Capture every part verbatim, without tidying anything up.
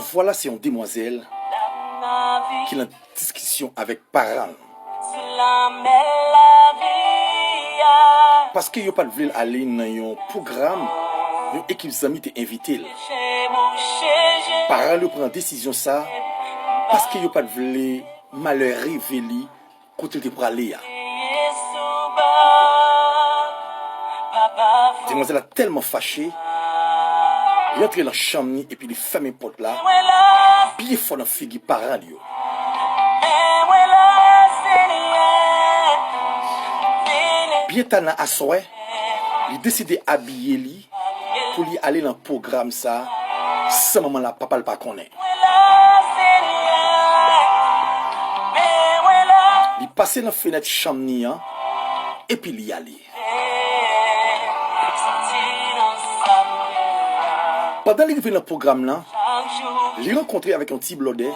Vwala, se yon demwazèl ki nan diskisyon avèk paran l. Paske yo pa t vle l ale nan yon pwogram yon ekip zanmi te envite l. Paran l yo pran desizyon sa paske yo pa t vle malè rive li kote l te prale a. Demwazèl la tèlman fache, li antre nan chanm ni epi li fèmen pòt la byen fò nan figi paran l yo. Byen ta nan aswè, li deside abiye li pou li ale nan pwogram sa san manman l ak papa l pa konnen. Li pase nan fenèt chanm ni an, epi li ale. Pandan li rive nan pwogram nan, li rankontre avèk yon ti blòdè.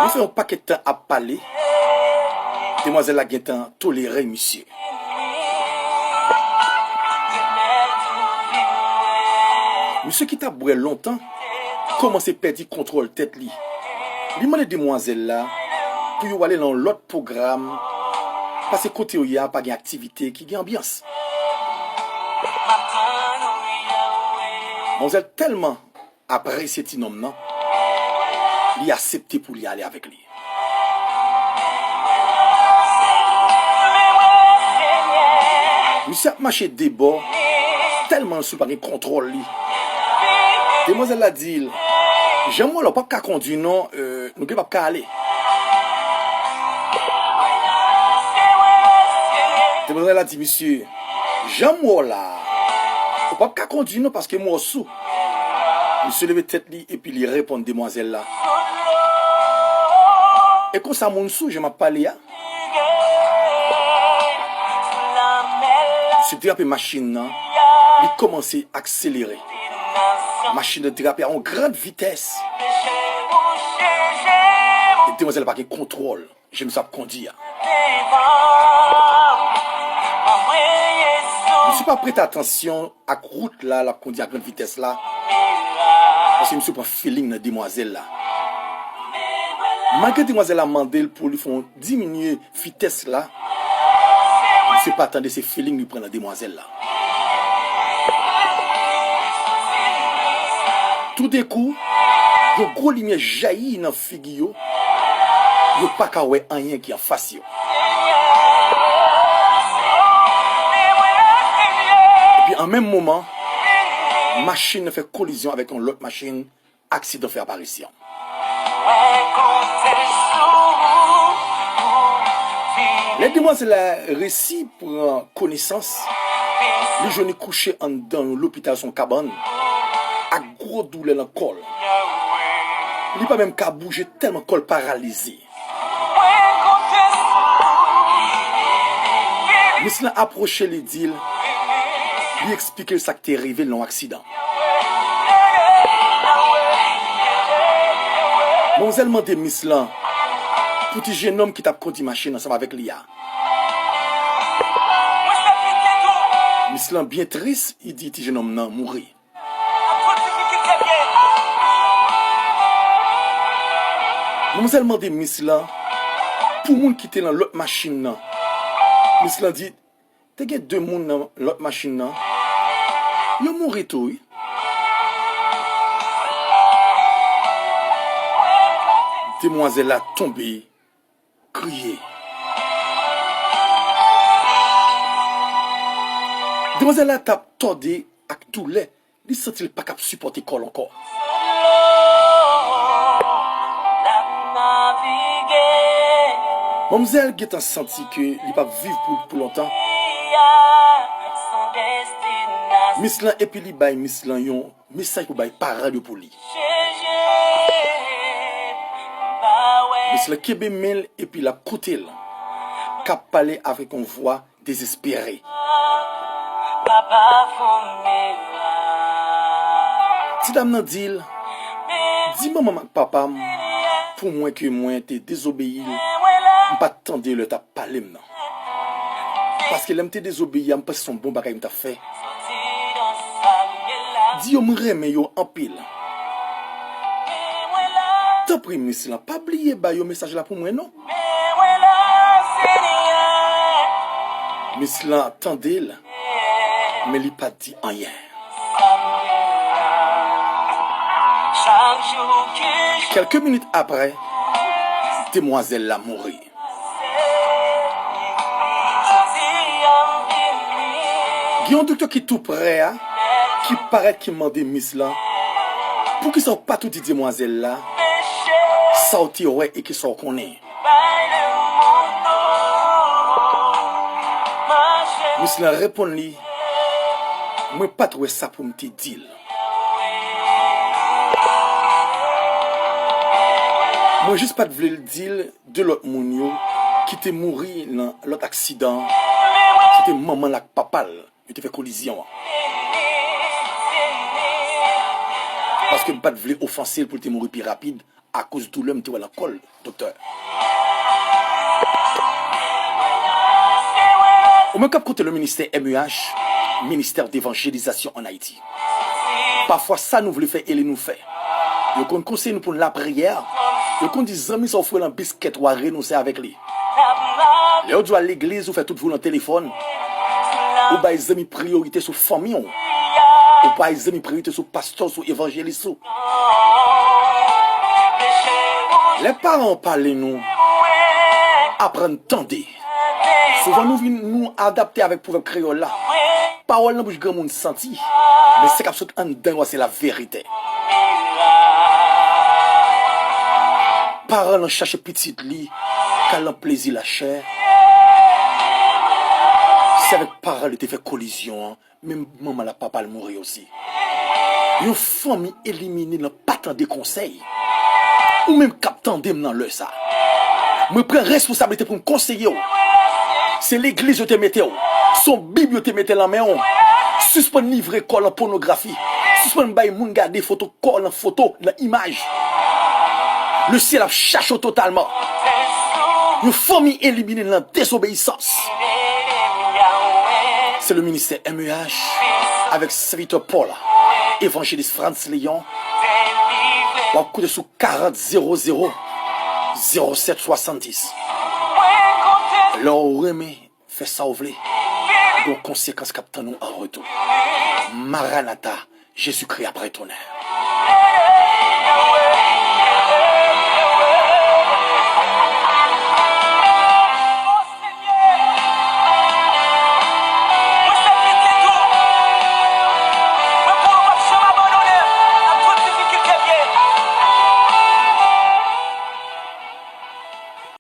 Yo fè yon pakèt tan ap pale. Demwazèl la gentan tolere misye. Misye ki t ap bwè lontan kòmanse pèdi kontwòl tèt li. Li mande demwazèl la pou yo ale nan yon lòt pwogram, paske kote yo ye a pa gen aktivite ki gen anbyans. Manmzèl tèlman apresye ti nonm nan, li aksepte pou li ale avèk li. Misye ap mache de bò, tèlman l sou l pa gen kontwòl li. Demwazèl la di l, "Jan m wè w la, w p ap ka kondwi non, euh, nou gen p ap ka ale." Demwazèl la di misye, "Jan m wè w la, ou p ap ka kondwi non paske m wè w sou." Misye leve tèt li epi li reponn demwazèl la. E konsa moun sou jan m ap pale a. Misye derape machin nan, li kòmanse akselere. Machin nan derape a yon gran vitès. E demwazèl la pa gen kontwòl jan misye ap kondi a. Misye pa prete atansyon ak wout la, l ap kondi a gran vitès la. Paske misye pran feeling nan demwazèl la. Malgre demwazèl la mande l pou li fè yon diminye vitès la, misye pa tande, se feeling li pran nan demwazèl la. Toudenkou, yon gwo limyè jayi nan figi yo. Yo pa ka wè anyen ki anfas yo. Epi an menm moman, machin nan fè kolizyon avèk yon lòt machin, aksidan fè aparisyon. Lè demwazèl la resi pran konesans, li jwenn li kouche anndan yon lopital, se yon kabann, ak gwo doulè nan kò l. Li pa menm ka bouje tèlman kò l paralize. Mis lan apwoche li, di l, li eksplike l sa k te rive l nan yon aksidan. Manmzèl mande mis lan pou ti jennonm ki t ap kondi machin ansanm avèk li a. Mis lan byen tris, li di ti jennonm nan mouri. Manmzèl mande mis lan pou moun ki te nan lòt machin nan. Mis lan di, te gen de moun nan lòt machin nan. Yo mouri tou, wi. Demwazèl la tonbe, kriye. Demwazèl la t ap tòde ak doulè. Li santi l pa kab sipòte kò l ankò. Manmzèl gentan santi ke li p ap viv pou, pou lontan. Mis lan, epi li bay mis lan yon mesaj pou bay paran l yo pou li. Mis lan kenbe men l epi l ap koute l, k ap pale avèk yon vwa dezespere. Ti dam nan di l, di manman m ak papa m pou mwen ke mwen te dezobeyi l, m pa t tande lè yo t ap pale m nan. Paske lè m te dezobeyi a, m panse se yon bon bagay m t ap fè. Di yo m renmen yo anpil. Tanpri, Miss lan, pa bliye ba yo mesaj la pou mwen, non. Miss lan tande l, men li pa t di anyen. Kèlke minit apre, demwazèl la mouri. Gen yon doktè ki tou prè a, ki parèt, ki mande Miss lan, poukisa w pa tou di demwazèl la sa w te wè e ki sa w konnen? Miss lan reponn li, mwen pa t wè sa pou m te di l. Mwen jis pa t vle l di l de lòt moun yo ki te mouri nan lòt aksidan an, se te manman l ak papa l yo te fè kolizyon an. Paske m pa t vle ofanse l pou l te mouri pi rapid akoz doulè m te wè nan kò l, doktè. Ou menm k ap koute le ministè M E H, Ministère d'Évangélisation en Haïti. Pafwa sa nou vle fè e lè nou fè. Yo konn konseye nou pou n lapriyè. Yo konn di zanmi sa w fwe nan biskèt, w a renonse avèk li. Lè yo di w al legliz, ou fè tout vi w nan telefòn. Ou bay zanmi priyorite sou fanmi w. Ou bay zanmi priyorite sou pastè w, sou evanjelis ou. Lè paran w pale nou, aprann tande. Souvan nou vin, nou adapte avèk pwovèb kreyòl la. Pawòl nan bouch granmoun santi, men sa k ap sot anndan yo a se laverite. Paran an chache pitit li k al nan plezi lachè. Se avèk paran li te fè kolizyon an, menm manman l ak papa l mouri osi. Yon fanmi elimine nan pa tande konsèy. Ou menm k ap tande m nan lè sa, mwen pran responsablite pou m konseye w. Se legliz yo te mete w. Se yon bib yo te mete nan men w. Sispann livre kò w nan pònografi. Sispann bay moun gade foto kò w nan foto, nan imaj. Le syèl ap chache w totalman. Yon fanmi elimine nan dezobeyisans. Se le ministè M E H avèk sèvitè Paul, evanjelis Frantz Léon. W ap koute sou karant zewo zewo zewo sèt swasanndis. Lè w renmen, fè sa w vle. Gon konsekans k ap tann ou an retou. Maranata, Jezikri ap retounen.